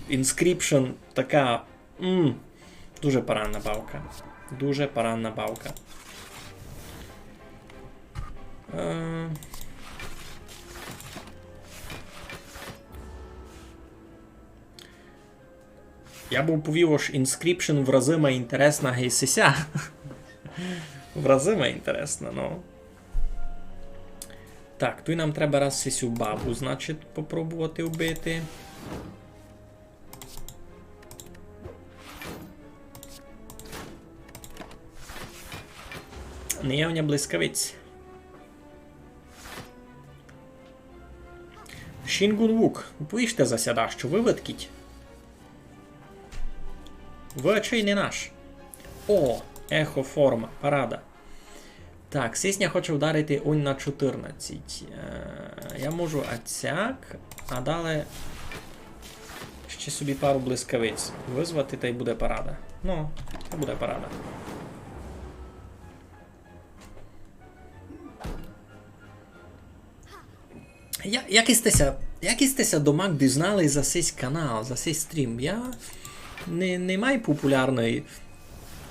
Inscryption така М, дуже паранна бавка. Дуже паранна бавка. Е, я бы повів, ож Inscryption в разы май інтересна гей сися. В разы май інтересна, ну. Так, туй нам треба раз сисю бабу, значить, попробовати вбити. Не є в ня блискавиць. Шінгун Вук, уповіжте за ся дашто, выведкіть. Вы чей не наш. О, ехо форма, парада. Так, сись ня хоче вдарити унь на чотирнадцять. Е, я можу ацяк, а далі ще собі пару блискавиць вызвати, та й буде парада. Ну, та буде парада. Я, як сьте ся, як сьте ся домак дізнали за сись канал, за сись стрім? Я не, не май популярный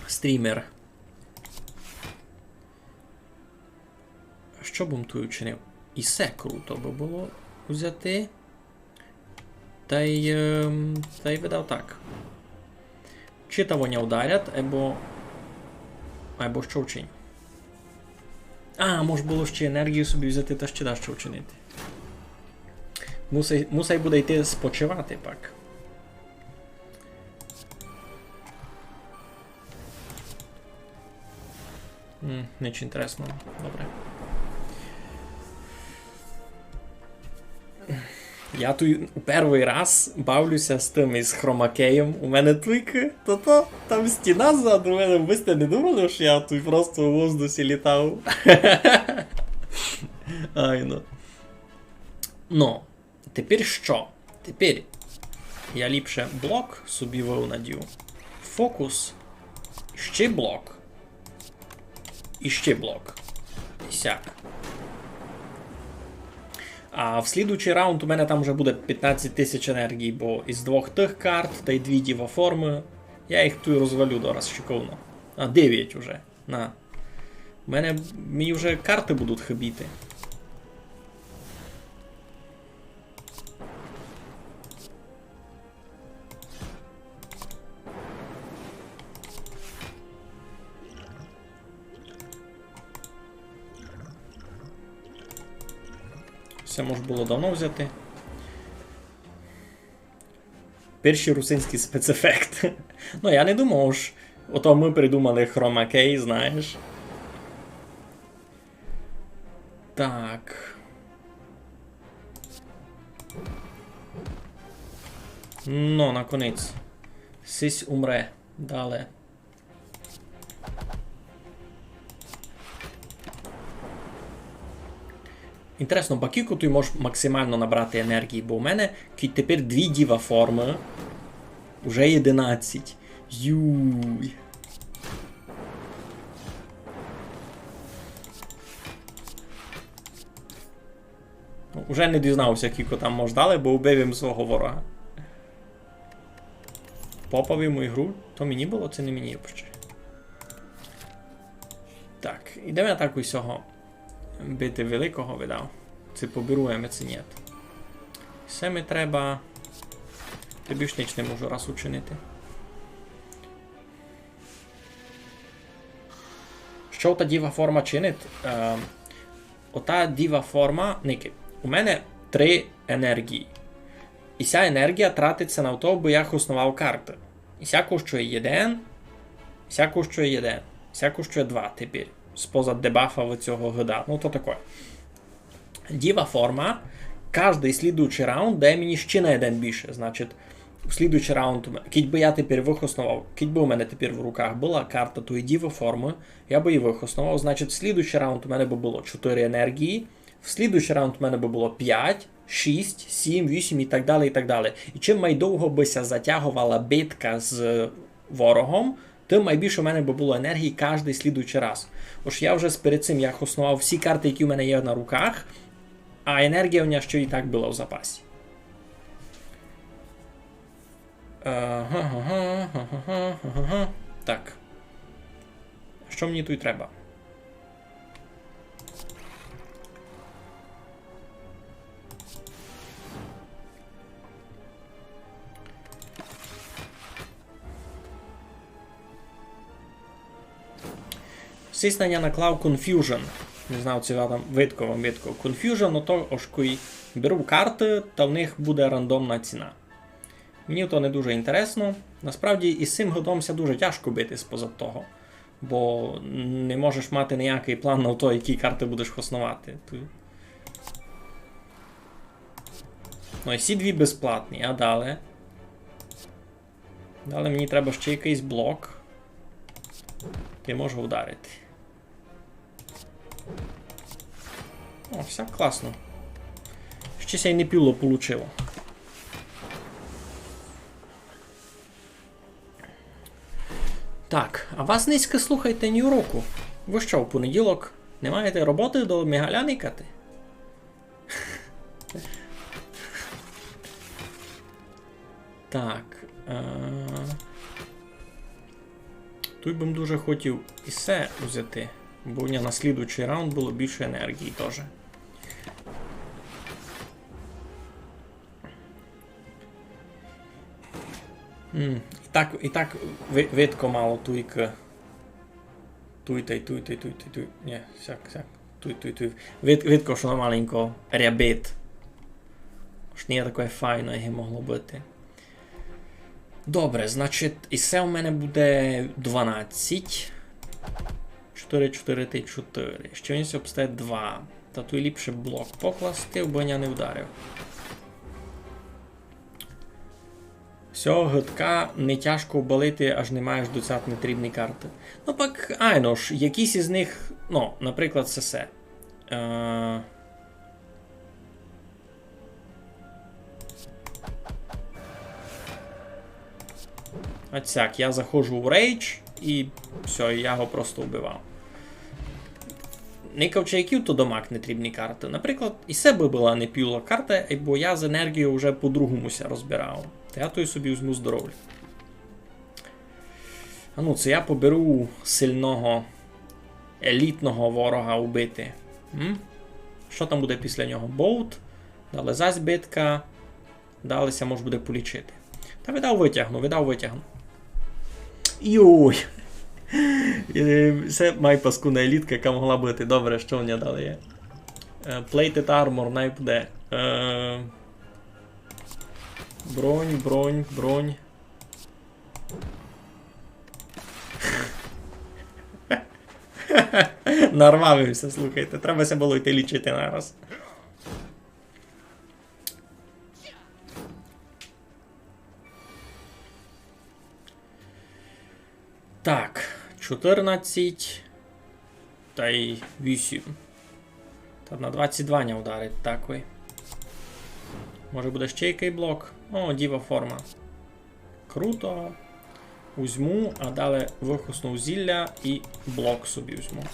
стрімер. Што бым туй учинив? І се круто бы было взяти. Та й, ем, та й видав так. Чи та вони вдарять, або, або што вчиню? А, мож было ще енергію собі взяти та ще дашто вчинити. Мусай, мусай буде йти спочивати пак. М, ніч інтересного. Добре. Я туй у первый раз бавлю ся з тым, із хромакеєм. У мене туйкы, то, то, там стіна ззаду мене, вы сьте не думали, што я туй просто у воздусі літав? Айно. Но, тепер што? Тепер я ліпше блок собі вывнадю. Фокус. Ще блок. І ще блок. І сяк. А в слідуючый раунд у мене там вже буде пятнадцять тисяч енергії, бо із двох тых карт та й дві діваформы. Я їх туй розвалю дораз шиковно. А, девять уже. На. У мене, мені вже карты будуть хибіти. Се мож было давно взяти. Першый русинськый спецефект. Ну, я не думав, ож ото мы придумали хромакей, знаєш. Так. Ну, наконець. Сись умре. Дале. Інтересно, ба кілько туй мож максимално набрати енергії, бо у мене кідь тепер дві діваформы, уже єдинадцять. Юй. Ну, уже не дізнав ся, кілько там мож далі, бо убив им свого ворога. Попав им у ігру, то мені было, ци не мені вообще? Так, ідеме так усього бити великого, видав. Ци поберуєме, ци нєт. Се ми треба. Та більш нич не можу раз учинити. Што та діваформа чинить? Е, ота діваформа, никай. У мене три енергії. І ся енергія тратить ся на то, абы я хосновав карты. І ся коштує єден, і ся коштує єден, і ся коштує два тепер. Споза дебафа в цього гида. Ну, то таке. Діваформа, каждый слідуючый раунд дає мені ще на єден більше. Значить, у слідуючый раунд, кідь бы я тепер выхосновав, кідь бы у мене тепер в руках была карта тої діваформы, я бы її выхосновав. Значить, в слідуючый раунд у мене бы было чотири енергії, в слідуючый раунд у мене бы было пять, шість, сім, вісім і так далі, і так далі. І чим май довго бы ся затяговала битка з ворогом, тым май більше у мене бы было енергії каждый слідуючый раз. Ож я вже з-, перед цим я хосновав всі карты, які у мене є на руках, а енергія у мене ще і так была в запасі. Ага, ага, ага, ага. Так. Што мені туй треба? Сись на ня наклав Confusion. Не знав, ци вам там видко, вам видко. Confusion, ото ож кой беру карты, та в них буде рандомна ціна. Мені то не дуже інтересно. Насправді із сим гидом ся дуже тяжко бити споза того. Бо не можеш мати ніякый план на то, які карты будеш хосновати. Ту-, ну, і сі дві безплатні, а далі? Далі мені треба ще якыйсь блок. Та й можу вдарити. О, всяк класно. Ще ся й не піло получило. Так, а вас нынька, слухайте, ні уроку. Вы што, в понеділок не маєте роботы, до Мигаля никати? Так. Е... Туй бы м дуже хотів і се узяти, бо у мене на слідуючый раунд было більше енергії тоже. М, і так, і так ви-, видко мало туйкы. Туй тай, туй тай, туй тай, туй. Нї, сяк, сяк. Туй, туй, туй. Вид-, видко, што воно маленько рябить. Ож не є такоє файно, як могло быти. Добре, значить, і се у мене буде дванадцять. Чотыри, чотыри тай чотыри. Ще він ся обстає два. Та туй ліпше блок покласти, бо я не вдарив. Сього гидка не тяжко обалити, аж не маєш до сяк нетрібні карты. Ну пак, айно ж, якісь із них, ну, наприклад, сесе. Е, Оцяк, я заходжу у рейдж і всьо, я го просто вбивав. Никавчи, які то домак нетрібні карты. Наприклад, і се бы была не пюла карта, бо я з енергією вже по-другому ся розбирав. Та я той собі возьму здоровля. А ну, се я поберу сильного, елітного ворога убити. М? Што там буде після нього? Болт, далі зась битка, далі ся мож буде полічити. Та видав вытягну, видав вытягну. Йой! Е, се май паскудна елітка, яка могла быти. Добре, што в мене далі є? Е, Plated Armor най буде. Е, бронь, бронь, бронь. Нарвав им ся, слухайте. Треба ся было йти лічити нараз. Так, чотырнадцять тай вісім. Та на двадцять два ня ударить такой. Може буде ще якый блок? О, діва форма. Круто. Узьму, а далі выхосну зілля і блок собі узьму.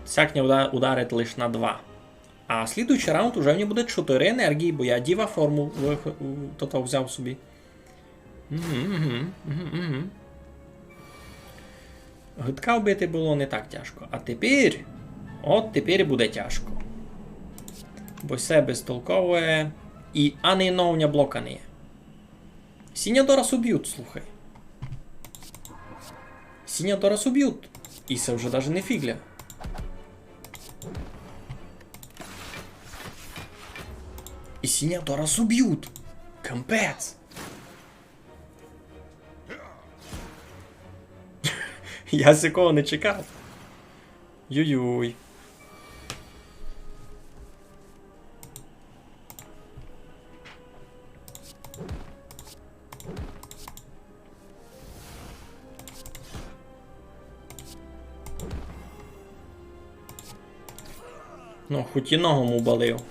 Сяк ня уда-, ударить лиш на два. А слідуючый раунд уже в нього буде чотыри енергії, бо я діва форму вих-, у, тото взяв собі. Мгм, мгм, мгм, мгм. Гидка вбити было не так тяжко. А тепер, от тепер буде тяжко. Бо се безтолкове. І ани єдного в ня блока не є. Сі ня дораз убють, слухай. Сі ня дораз убють. І се вже даже не фіґля. І сі ня дораз убють. Капець. Я сякого не чекав. Юй-юй. Ну, хоть єдного му убалив.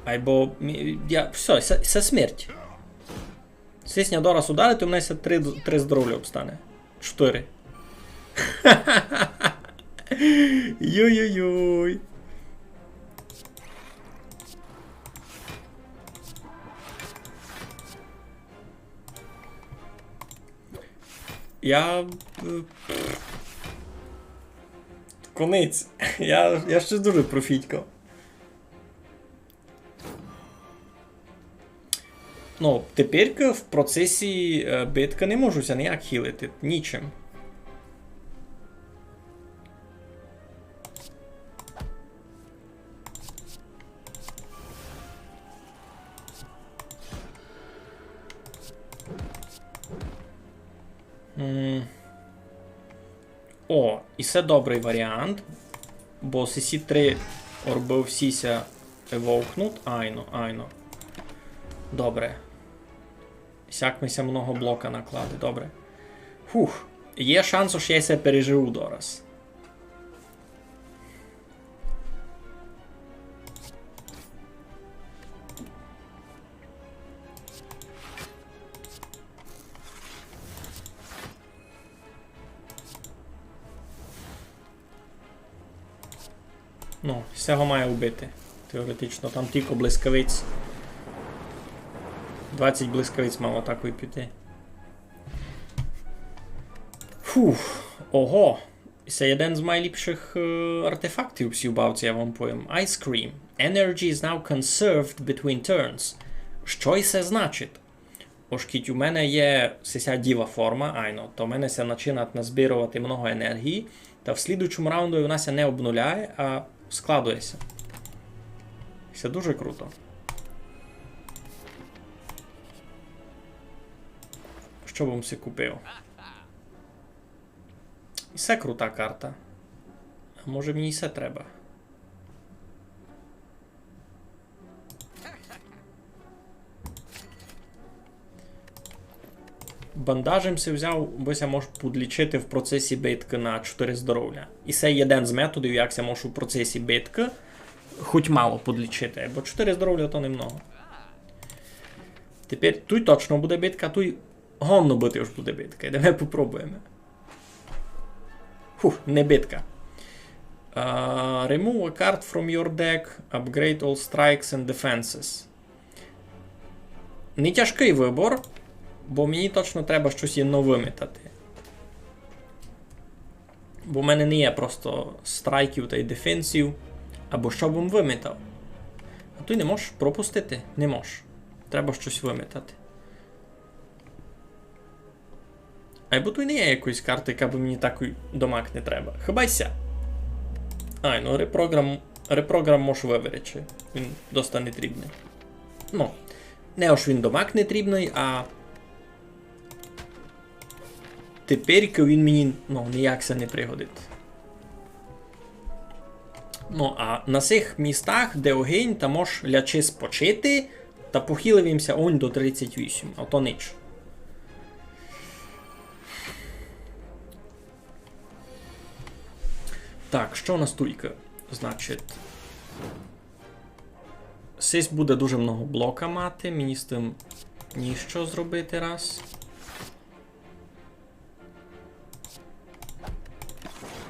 Айбо мі-, я, всьо, се, се смерть. Сись ня дораз ударить, у мене ся три, три здоровля обстане. Чотыри. Йой-йой-йой. Я, е, конець. Я, я ще дуже профітько. Ну, тепер в процесі, е, биткы не можу ся ніяк хілити, нічим. М. О, і се добрый варіант. Бо сесі три орбы всі ся евокнут. Айно, айно. Добре. Сяк ми ся много блока накладе, добре. Фух. Є шанс, ож я се переживу дораз. Ну, се го має убити. Теоретично, там тілько блискавиць. Двадцять блискавиць мало так піти. Фух, ого. Се єден з майліпших, е, артефактів у сій бавці, я вам повім. Ice Cream. Energy is now conserved between turns. Што се значить? Ож кідь у мене є сися діва форма, айно, то в мене ся начинать назбировати много енергії, та в слідуючому раунду вона ся не обнуляє, а складує ся. Се дуже круто. Што бым си купив? І се крута карта. А може мені і се треба? Бандажем си взяв, бо ся мож подлічити в процесі биткы на чотыри здоровля. І се єден з методів, як ся мож у процесі биткы хоть мало подлічити, бо чотыри здоровля то немного. Тепер туй точно буде битка, туй годно быти уж буде битка. Йдеме попробуєме. Фух, не битка. А, remove a card from your deck, upgrade all strikes and defenses. Не тяжкый выбор, бо мені точно треба штось єдно вымітати. Бо в мене не є просто страйків тай дефенсів. Або што бым вымітав? А туй не можеш пропустити? Не можеш. Треба штось вымітати. Айбо туй не є якоїсь карты, яка бы мені такой домак не треба. Хіба й ся. Ай, ну репрограм, репрограм мож выверечи. Він доста нетрібный. Ну, не ож він домак нетрібный, а теперь він мені, ну, ніяк ся не пригодить. Ну, а на сих містах, де огинь, та мож лячи спочити, та похилив им ся онь до тридцять вісім, а то нич. Так, што у нас туйка? Значить, сись буде дуже много блока мати, мені з тым ніщо зробити раз.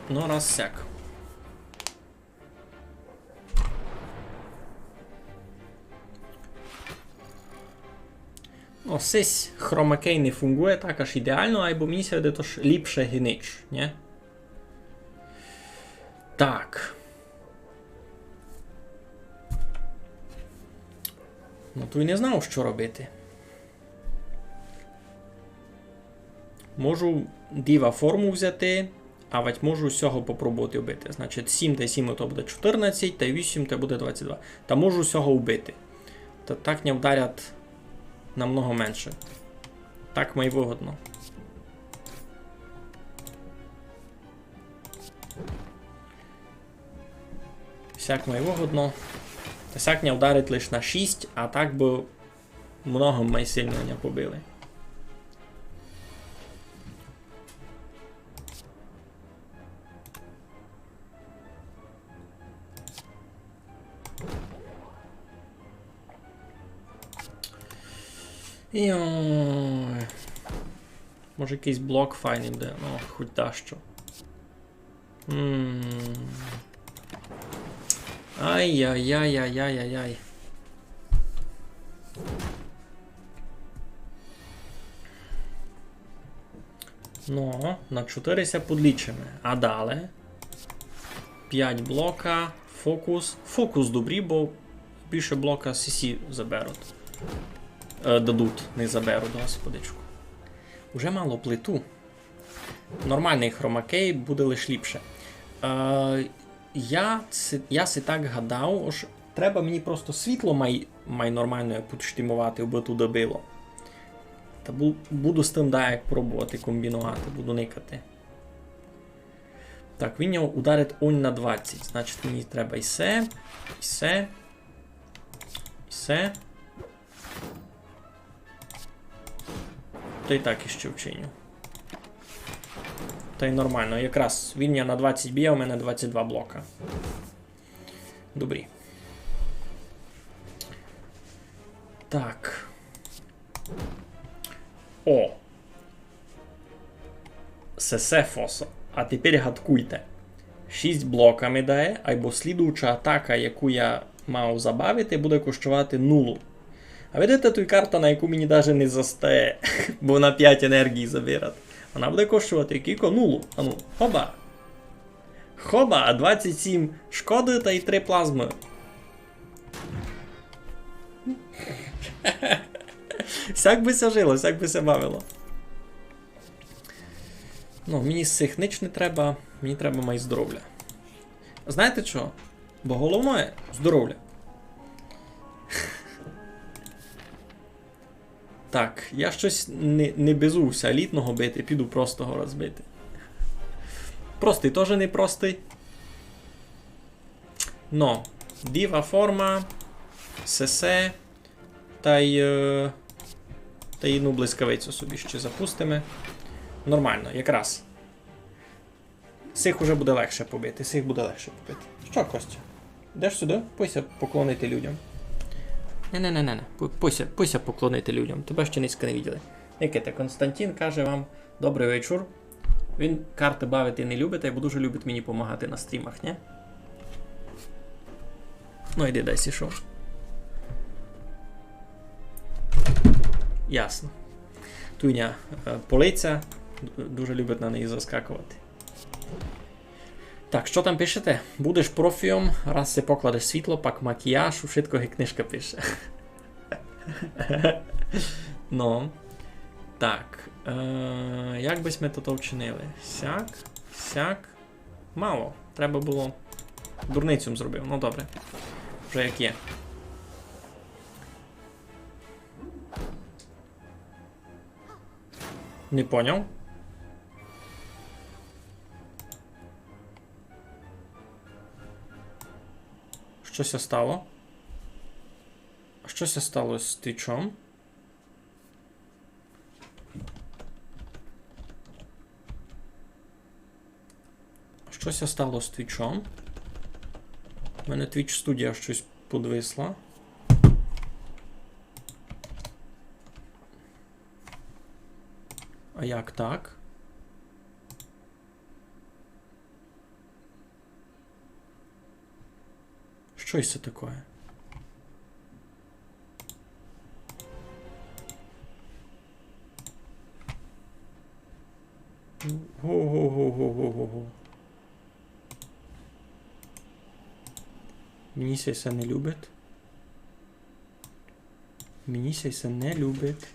Ну, раз сяк. Ну, сись хромакей не фунґує так аж ідеално, айбо мені ся видить, ож ліпше ги нич, нї? Так. Ну, туй не знав, што робити. Можу діва форму взяти, авадь можу сього попробовати вбити. Значить, сім тай сім то буде чотырнадцять, тай вісім то буде двадцять два. Та можу сього вбити. Та так ня вдарять намного менше. Так май выгодно. Сяк май выгодно. Та сяк ня вдарить лиш на шість, а так бы много май сильно ня побили. Йой. Може, якыйсь блок файный буде, ну, хоть дашто. М. Ай-яй-яй-яй-яй-яй. Ну, на чотыри ся подлічиме. А дале? Пять блока, фокус. Фокус добрі, бо більше блока сисі заберуть. Е, дадуть, не заберуть, господичку. Уже мало плиту. Нормалный хромакей буде лиш ліпше. Е, я си, я си так гадав, ож треба мені просто світло май, май нормалне підштимовати, абы туды било. Та бу-, буду з тым даяк пробовати комбіновати, буду никати. Так, він його ударить онь на двадцять. Значить, мені треба і се, і се, і се. Та й так іще вчиню. Тай нормално. Якраз він ня на двадцять бє, у мене двадцять два блока. Добрі. Так. О! Сесе фосо. А тепер гадкуйте. Шість блока ми дає, айбо слідуюча атака, яку я мав забавити, буде коштувати нулу. А видите, туй карта, на яку мені даже не застає, бо вона пять енергії забирать. Вона буде коштувати кілько? Нулу. Ану, хоба. Хоба, двадцять сім шкоды тай три плазмы. Сяк бы ся жило, сяк бы ся бавило. Ну, мені з сих нич не треба, мені треба май здоровля. Знаєте чого? Бо головне здоровля. Так, я штось не, не безув ся елітного бити, піду простого розбити. Простый тоже не простый. Но, дива форма, сесе, тай, е, тай одну блискавицю собі ще запустиме. Нормално, якраз. Сих уже буде легше побити, сих буде легше побити. Што, Костя? Йдеш сюды? Пой ся поклонити людям. Не-не-не-не, пой, пой ся, пой ся поклонити людям. Тебе ще низько не виділи. Никайте, Константин каже вам добрый вечур. Він карты бавити не любить, айбо дуже любить мені помагати на стрімах, нє? Ну, йди, дай сішов. Ясно. Туй ня, е, полиця. Д-, дуже любить на неї заскаковати. Так, што там пишете? Будеш профіом, раз си покладеш світло, пак макіяж, ушытко ги книжка пише. Ну. Так. Е, як бы сьме тото вчинили? Сяк, сяк. Мало. Треба было. Дурницю м зробив. Ну, добре. Вже як є. Не поняв. Што ся стало? Што ся стало з Твічом? Што ся стало з Твічом? У мене Twitch студія штось подвисла. А як так? Што се такоє? Го-го-го-го-го-го. Мені ся се не любить. Мені ся се не любить.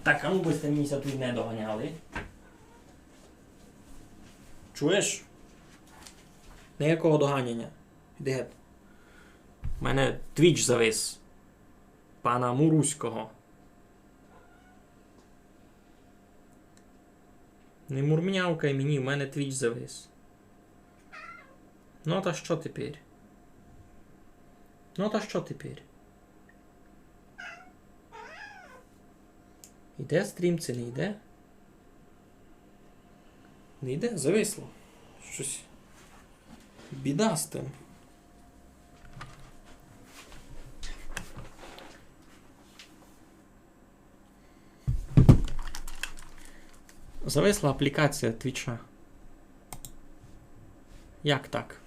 Так, а ну бы сьте мені ся туй не доганяли. Чуєш? Ниякого доганяня. Іди геть. У мене Twitch завис. Пана Муруського. Не мурмнявкай мені, у мене Twitch завис. Ну та што тепер? Ну та што тепер? Іде стрім, ци не йде? Не йде, зависло. Штось біда з тым. Зависла аплікація Твіча. Як так?